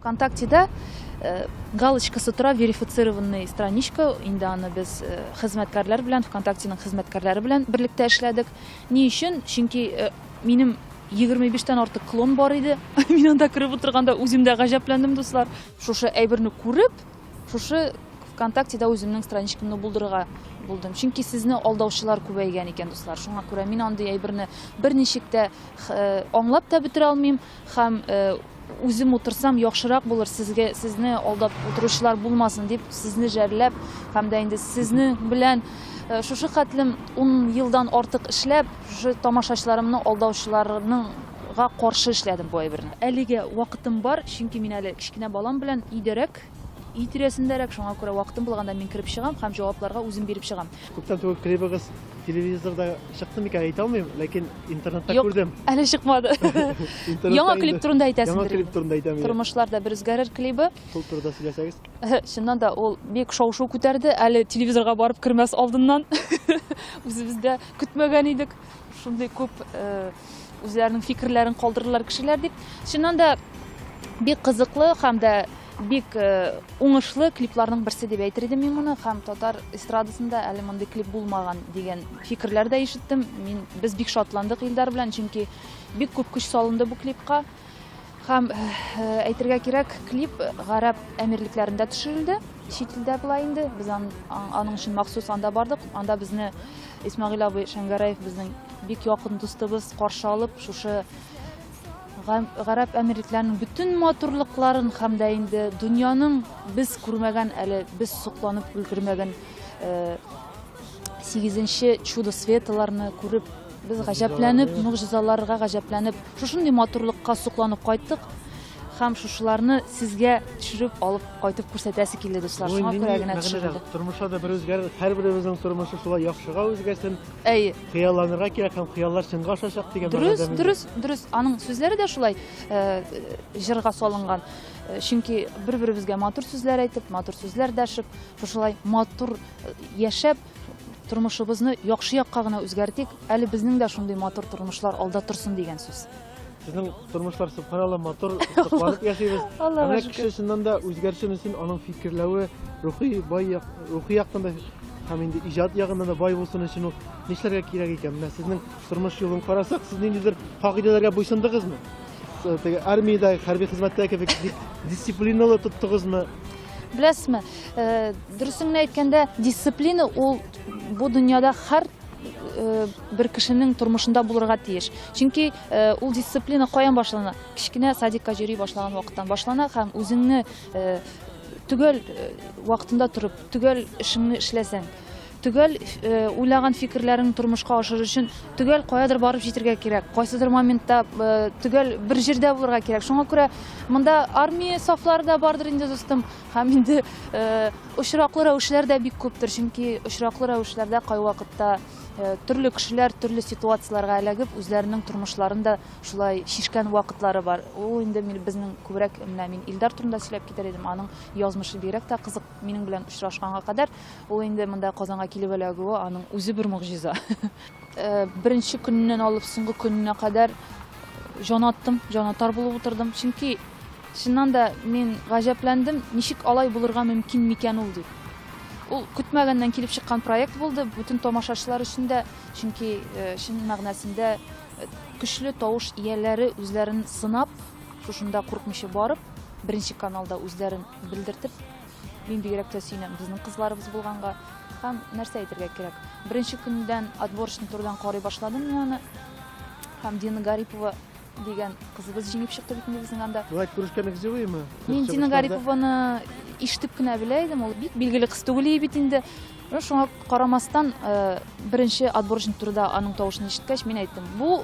ВКонтактеда галочкасы тора, верифицированный страничка. Инде аны без хезмәткәрләр белән, ВКонтактеның хезмәткәрләре белән берлектә эшләдек. Ни өчен? Чөнки минем 25тән артык клон бар иде. Мин анда кереп утырганда үзем дә гаҗәпләндем, дуслар. Шушы әйберне күреп, шушы ВКонтактеда үземнең страничкамны булдырырга булдым. Чөнки сезне алдаучылар күбәйгән икән, дуслар. Шуңа күрә мин андый әйберне берничек тә аңлап та бетерә алмыйм һәм үзем утырсам яхшырак булыр, сезгә сезне алдап утыручылар булмасын дип, сезне жәлләп һәм дә инде сезнең белән шушы хәтлем 10 елдан артык эшләп, шушы тамашачыларымны алдаучыларның га каршы эшләдем бу әйберне. Әлегә вакытым бар, чөнки мин әле кечкенә балам белән өйдәрәк, өй тирәсендәрәк, шуңа күрә вакытым булганда мин кереп чыгам һәм җавапларга үзем биреп чыгам. Күптән түгел клибыгыз телевизорда чыкты микән, әйтә алмыйм, ләкин интернетта Юк, күрдем. әле чыкмады. Интернетта Яңа инде- клип турында әйтәсеңдер. Яңа клип турында әйтәм. Тормышлар да бер үзгәрер клибы. Шул турыда сөйләсәгез. Чыннан да ул бик шау-шу күтәрде, әле телевизорга барып кермәс алдыннан. Үзебез дә көтмәгән идек. Шундый күп үзләренең фикерләрен калдырдылар кешеләр дип. Чыннан да бик кызыклы һәм дә бик уңышлы клипларның берсе дип әйтер идем мин моны, һәм татар эстрадасында әле мондый клип булмаган дигән фикерләр дә ишеттем. Мин без бик шатландык Илдар белән, чөнки бик күп көч салынды бу клипка. Һәм әйтергә кирәк, клип Гарәп Әмирлекләрендә төшерелде, чит илдә була инде. Без аның өчен махсус анда бардык. Анда безне Исмәгыйль абый Шәңгәрәев, безнең бик якын дустыбыз, каршы алып, шушы Гарәп Әмирлекләренең бөтен матурлыкларын һәм дә инде дөньяның без күрмәгән, әле без сокланып өлгермәгән сигезенче чудо светаларны күреп, без гаҗәпләнеп, могҗизаларга гаҗәпләнеп, шушындый матурлыкка сокланып кайттык һәм шушыларны сезгә төшереп алып кайтып күрсәтәсе килде, дуслар. Шуңа күрә генә төшерелде. Тормышта да бер үзгәрер, һәрберебезнең тормышы шулай яхшыга үзгәрсен. Әйе. Хыялланырга кирәк һәм хыяллар чынга ашачак дигән Дөрес, дөрес, дөрес. Аның сүзләре дә шулай җырга салынган. Чөнки бер-беребезгә матур сүзләр әйтеп, матур сүзләр дәшеп, шушылай матур яшәп, тормышыбызны яхшы якка гына үзгәртик, әле безнең дә шундый матур тормышлар алда торсын дигән сүз. Сезнең тормышлар, сөбханалла, матур, сокланып яшибез. Аллага Менә шөкер. кеше чыннан да үзгәрсен өчен аның фикерләве рухи бай як, рухи яктан да һәм инде иҗат ягыннан да бай булсын өчен ул нишләргә кирәк икән? Менә сезнең тормыш юлын карасак, сез ниндидер кагыйдәләргә буйсындыгызмы? Теге армиядә, хәрби хезмәттә кебек бик дисциплиналы тоттыгызмы? Беләсезме, дөресен генә әйткәндә, дисциплина ул бу дөньяда һәр бер кешенең тормышында булырга тиеш. Чөнки ул дисциплина каян башлана? Кечкенә садикка йөри башлаган вакыттан башлана һәм үзеңне төгәл вакытында торып, төгәл эшеңне эшләсәң, төгәл уйлаган фикерләреңне тормышка ашырыр өчен төгәл каядыр барып җитәргә кирәк, кайсыдыр моментта төгәл бер җирдә булырга кирәк. Шуңа күрә монда армия сафлары да бардыр инде, дустым, һәм инде очраклы рәвешләр дә бик күптер, чөнки очраклы рәвешләрдә кайвакытта төрле кешеләр төрле ситуацияләргә эләгеп, үзләренең тормышларын да шулай чишкән вакытлары бар. Ул инде безнең күбрәк, менә мин Илдар турында сөйләп китәр идем, аның язмышы бигрәк тә кызык. Минем белән очрашканга кадәр ул инде монда Казанга килеп эләгүе аның үзе бер могҗиза. Беренче көненнән алып соңгы көненә кадәр җан аттым, җанатар булып утырдым. Чөнки чыннан да мин гаҗәпләндем, ничек алай булырга мөмкин микән ул дип. Ул көтмәгәннән килеп чыккан проект булды, бөтен тамашачылар өчен дә, чөнки чын мәгънәсендә көчле тавыш ияләре үзләрен сынап, шушында куркмыйча барып, беренче каналда үзләрен белдертеп, мин бигрәк тә сөенәм безнең кызларыбыз булганга. Һәм нәрсә әйтергә кирәк? Беренче көннән отборочный турдан карый башладым мин аны. Һәм Дина Гарипова дигән кызыбыз җиңеп чыкты бит инде безнең анда. Болай күрешкәнегез юк име? Мин Дина Гарипованы ишетеп кенә белә идем, ул бик билгеле кыз түгел иде бит инде. Ну, шуңа карамастан, беренче отборочный турда аның тавышын ишеткәч, мин әйттем, бу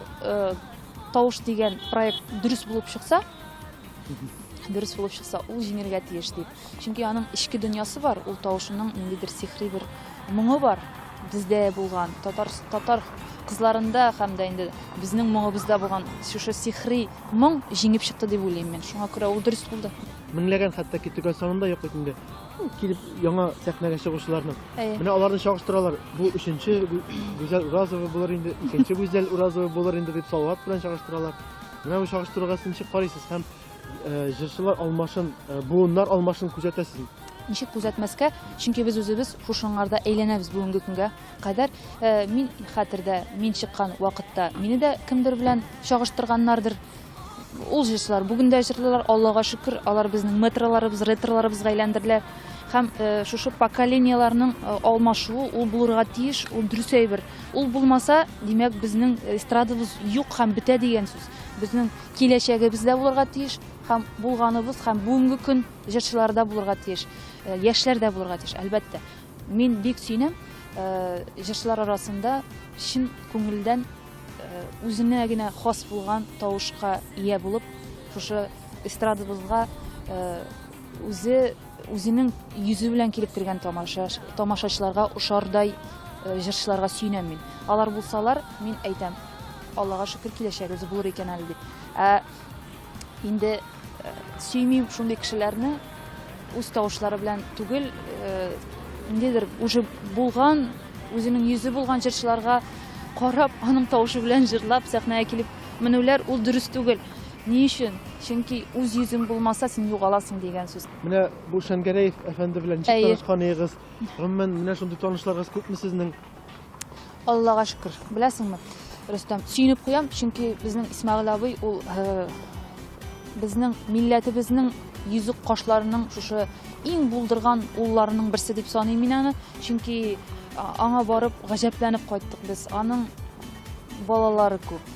тавыш дигән проект дөрес булып чыкса, дөрес булып чыкса, ул җиңергә тиеш дип. Чөнки аның эчке дөньясы бар, ул тавышының ниндидер сихри бер моңы бар бездә булган, татар, татар кызларында һәм дә инде безнең моңыбызда булган шушы сихри моң җиңеп чыкты дип уйлыйм мин. Шуңа күрә ул дөрес булды. Меңләгән хәтта ки төгәл санында юк бит инде. Килеп яңа сәхнәгә чыгучыларның. Менә аларны чагыштыралар. Бу өченче Гүзәл Уразова булыр инде, икенче Гүзәл Уразова булыр инде дип Салават белән чагыштыралар. Менә бу чагыштыруга сез ничек карыйсыз һәм җырчылар алмашын, буыннар алмашын күзәтәсезме? Ничек күзәтмәскә? Чөнки без үзебез шушыңарда әйләнәбез бүгенге көнгә кадәр. Мин хәтердә, мин чыккан вакытта мине дә кемдер белән чагыштырганнардыр. Ул җырчылар бүген дә җырлыйлар, Аллага шөкер, алар безнең метроларыбыз, ретроларыбызга әйләндерделәр. Һәм шушы поколениеләрнең алмашуы ул булырга тиеш, ул дөрес әйбер. Ул булмаса, димәк, безнең эстрадабыз юк һәм бетә дигән сүз. Безнең киләчәгебез дә булырга тиеш, һәм булганыбыз, һәм бүгенге көн җырчылары да булырга тиеш, яшьләр дә булырга тиеш, әлбәттә. Мин бик сөенәм, җырчылар арасында чын күңелдән үзенә генә хас булган тавышка ия булып, шушы эстрадабызга үзе үзенең йөзе белән килеп кергән тамаша, тамашачыларга ошардай җырчыларга сөенәм мин. Алар булсалар, мин әйтәм, Аллага шөкер, киләчәгебез булыр икән әле дип. Ә инде сөймим шундый кешеләрне, үз тавышлары белән түгел, ниндидер уже булган, үзенең йөзе булган җырчыларга карап, аның тавышы белән җырлап, сәхнәгә килеп менүләр ул дөрес түгел. Ни өчен? Чөнки үз йөзең булмаса, син югаласың дигән сүз. Менә бу Шәнгәрәев әфәнде белән ничек танышкан идегез? Гомумән, менә шундый танышларыгыз күпме сезнең? Аллага шөкер. Беләсеңме, Рөстәм, сөенеп куям, чөнки безнең Исмәгыйль абый ул безнең милләтебезнең йөзек кашларының шушы иң булдырган улларының берсе дип саныйм мин аны. Чөнки аңа барып гаҗәпләнеп кайттык без. Аның балалары күп.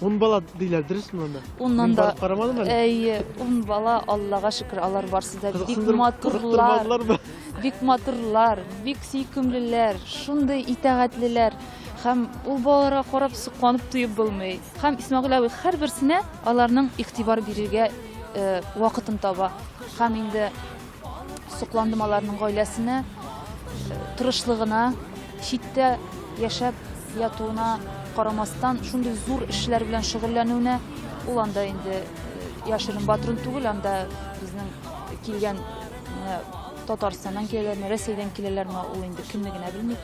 Ун бала диләр, дөресме анда? Уннан да. Карамадым әле. Әйе, ун бала, Аллага шөкер, алар барсы да бик матурлар. Бик матурлар, бик сөйкемлеләр, шундый итагатьлеләр. Һәм ул балаларга карап сокланып туеп булмый. Һәм Исмәгыйль абый һәрберсенә аларның игътибар бирергә вакытын таба. Һәм инде сокландым аларның гаиләсенә, тырышлыгына, читтә яшәп ятуына карамастан, шундый зур эшләр белән шөгыльләнүенә. Ул анда инде яшерен батырын түгел, анда безнең килгән Татарстаннан киләләрме, Рәсәйдән киләләрме, ул инде кемне генә белми.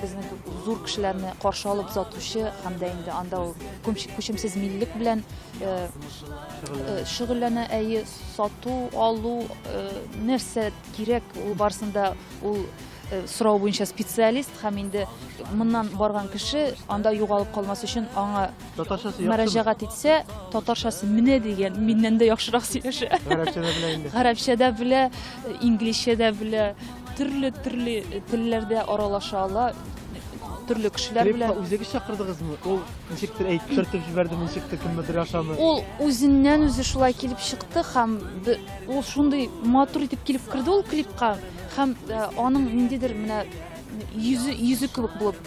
Безнең зур кешеләрне каршы алып озатучы һәм дә инде анда ул күчемсез миллек белән шөгыльләнә, әйе, сату, алу, нәрсә кирәк, ул барысында ул сорау буенча специалист һәм инде моннан барган кеше анда югалып калмас өчен аңа мөрәҗәгать итсә, татарчасы менә дигән, миннән дә яхшырак сөйләшә. Гарәпчә дә белә инде. Гарәпчә дә белә, инглизчә дә белә, төрле-төрле телләрдә аралаша ала, төрле кешеләр белән. Клипка үзегез чакырдыгызмы? Ул ничектер әйтеп төртеп җибәрдеме, ничектер кемнедер ашамы? Ул үзеннән үзе шулай килеп чыкты һәм ул шундый матур итеп килеп керде ул клипка һәм аның ниндидер менә йөзе йөзе кебек булып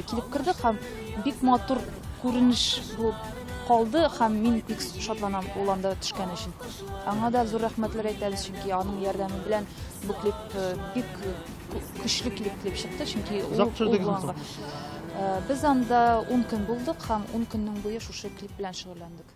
килеп керде һәм бик матур күренеш булып калды һәм мин бик шатланам ул анда төшкән өчен. Аңа да зур рәхмәтләр әйтәбез, чөнки аның ярдәме белән бу клип бик көчле клип килеп чыкты, чөнки ул Озак төшердегезме соң? Без анда 10 көн булдык һәм 10 көннең буе шушы клип белән шөгыльләндек.